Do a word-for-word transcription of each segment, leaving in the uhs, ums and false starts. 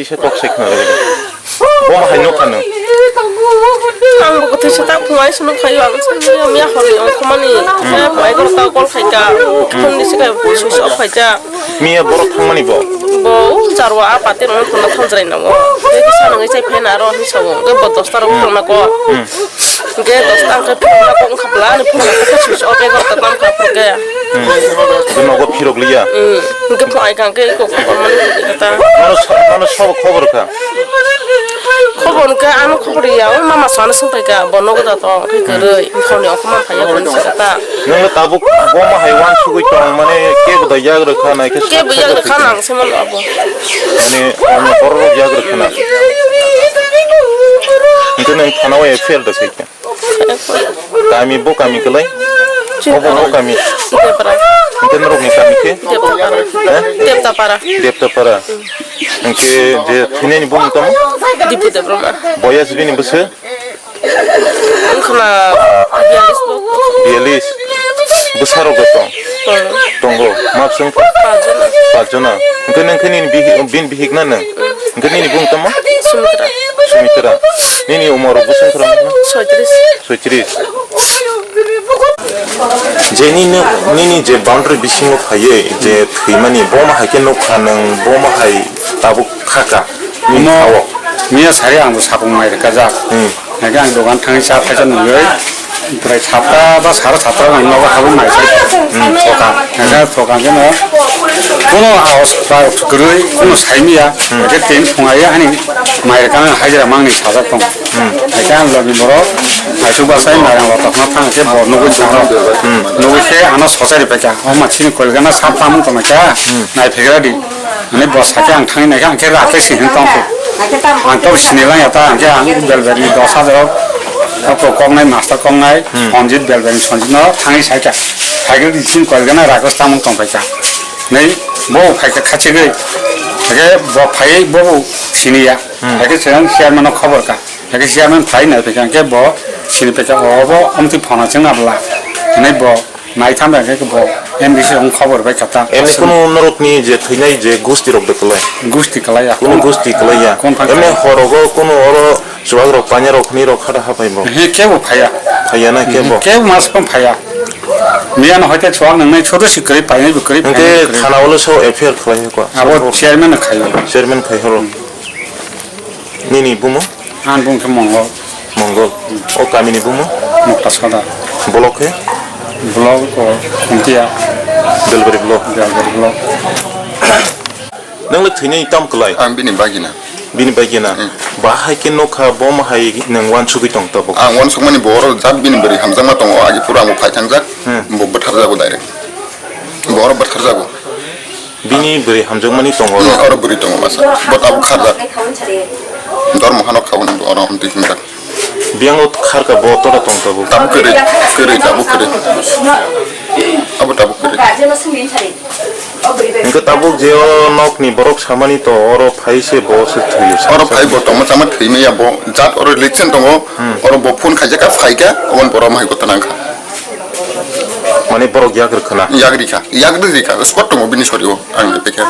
Kisa kok sai khna rw. Bo hai nokha nw. Ang bo kwthwi se tak phungai se nukha, ang se miya hor ni ongkhormani. Miya phungai ko ta call khai ka. Phone ni se ka switch off khai ja. Miya borok thangmani bo. Bo jarwa a pate rong khona thonjrai nango. Kisa nang sai phena aro hin sawo. Bo dosta rok khona ko. Hwnkhe dosta hwnkhe phunukna kok wngkha bwla, ani phunukna kok switch off, egarota tam kha phunukhe. Hmm. Hwnkhe nogo phirok liya? Hmm. Hwnkhe phunai kha hwnkhe kok wngkha mani kata. Mano sa-, mano sabo khobor kha? Khobor hwnkhe ano khobor ya, o mama sana swngpai kha, bo nogo da tong, hwnkhe kwrwi, buphangni ongkhorma phaiya, phone sa kata. Nwngno tabuk bo ma hai uansugwi tong, mane kebo da yagra kha, nai khe kebo yagra kha, nang se mano abo. Mane, ano borok yagra kha na. Hwnkhe nwng thana o F I R da khai kha? Kami bo kami kwlai? Obo bo kami? Debra. Hwnkhe norokni kami khe? Debtapara. He? Debtapara. Debtapara. Hwnkhe je thwinani bumung tamo? Dipu Debbarma. Boyas bini bwswk? Wngkhana biyalish bo. Biyalish. Bwsarok bo tong? Tongo. Tongo. Mapswng? Pachjona. Pachjona. Hwnkhe nwng khe nini bihi-, bini bihik na nwng? Hwnkhe nini bung tamo? Sumitra. Sumitra. Nini umor bwswng kwrwng no? Soitris. Soitris. Je nini, nini je boundary bisingo phaiwi je thwimani, bo ma hai khe nukha nwng, bo ma hai tabuk khaka nini Omo thao. Miya sari ang bo sapung mai rwkha jak. Hmm. Hingke ang dogan thangwi cha phaisa nugwi, bwrai sapta ba sara sapta ang nogo habwi naisai, hmm, thoka. Hingke thoka hingke no, kono aos ba kwrwi, kono saimiya, hmm, hingke tin phunga ya hani mai rwkha ang hajira mangni sajak tong. Hmm. Hingke ang logi borok, naisuk basai nairang rok tongma thang khe bo nugwi thang rok. Hmm. Nugwi khe ano sochari paikha, o machine kolgana sap tamung tongkha, hmm, nai phegra di. Ani bo sakhe ang thangwi naikhe, ang khe Rakesh se hwn tongkho. Ang tabuk sini lang ya ta, ang khe ang Belberni dos hajar o koknai, master koknai, hmm, Sonjit Belberni Sonjit no thangwi saikha. Cycle di sini kolgana Rakesh tamung tongpaikha. Nei bo phaikha khachigwi. Hakhe bo phaiwi bo bo siniya. Hmm. Hakhe se ang chairman no khobor kha. Hakhe chairman phai nai phaikha, ang khe bo sini paikha, o bo omtwi phone chwngna bwla. Hinwi bo Naitham bai khe bo M D C rok khobor bai kha ta. Emni kunu norokni je thwinai je gusti rok de kwlai? Gusti kwlai ya. Kunu gusti kwlai ya. Kon phan emni khaya? Horogo kunu oro chuwak rok, panya rok, khni rok khada hapai bo? He, kebo phaya. Phaya na kebo? Kebo mas pon phaya. Miyan hoite chuwak nangnai chodo si kwrwi, painai bo kwrwi, hingke phainai bo kwrwi. Thana ulo so F I R khlai ko? Abo chairman no khayo. Chairman khai horo. Nini bumo? Ani bung khe Mongol. Mongol. O kamini bumo? Mukta Soda. Block khe? Block ko Khuntia. Belbari block. Belbari block. Nang le thwinai tam kwlai? Ang bini bagina. Bini bagina. Hmm. Bahai khe nokha bo mahai nang wansugwi tong tabuk. Ang wansukmani bo oro jat bini bwrwi hamjakma tongo, agi pura ang bo phai thangjak. Hmm. Bo bwtharjago direct. Bo oro bwtharjago. Bini bwrwi hamjakmani tongo oro. Hmm, oro bwrwi tongo masa. Bo tabuk kharjak. Dormo hano khaboni bo oro amtwi himjak. Biyang o kharka bo tora tong tabuk. Tabuk kwrwi, kwrwi, tabuk kwrwi. Abo tabuk kwrwi. Hingke tabuk je o nokni borok samani to oro phai se bo se thwiyo. Oro phai bo tongma chama thwimaya bo jat oro election tongo. Hmm. Oro bo phone khaijak kha phaikha oboni borok mahai kota nangkha. Mane borok yak rwkha na? Yak rikha, yak rikha, spot tongo bini sori o, ang epekha.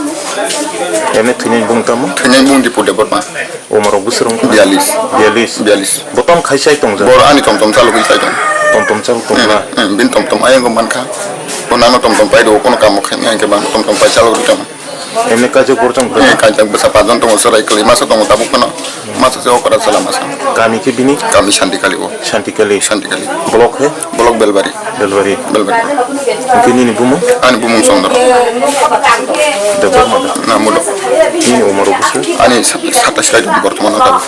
Emne thwinai bung tamo? Thwinai bung Dipu Debbarma. Umar rok bwswk wngkha? Biyalish. Biyalish. Biyalish. Bo tong khai sai tongjak? Bor ani tom tom chalogwi sai tong. Tom tom chalog tong na? Hmm, hmm, bini tom tom ayang mankha. Bo nangno tom tom pai do, kono kamo khai hingke bang tom tom pai chalogwi tong. Emne kaijak borjak bwrwi? Eh, kaijak bwsa pajon tongo, chwrai kwlwi masa tongo tabuk phano. Masa se okra sala masa. Kami khe bini? Kami Shanti Kali o. Shanti Kali. Shanti Kali. Block he? Block Belbari. Belbari. Belbari. Hingke nini bumung? Ani bumung Chandra. Debbarma da? Na, Mudo. Nini umar bwswk? Ani sa-, satais lai bortoman o tabuk.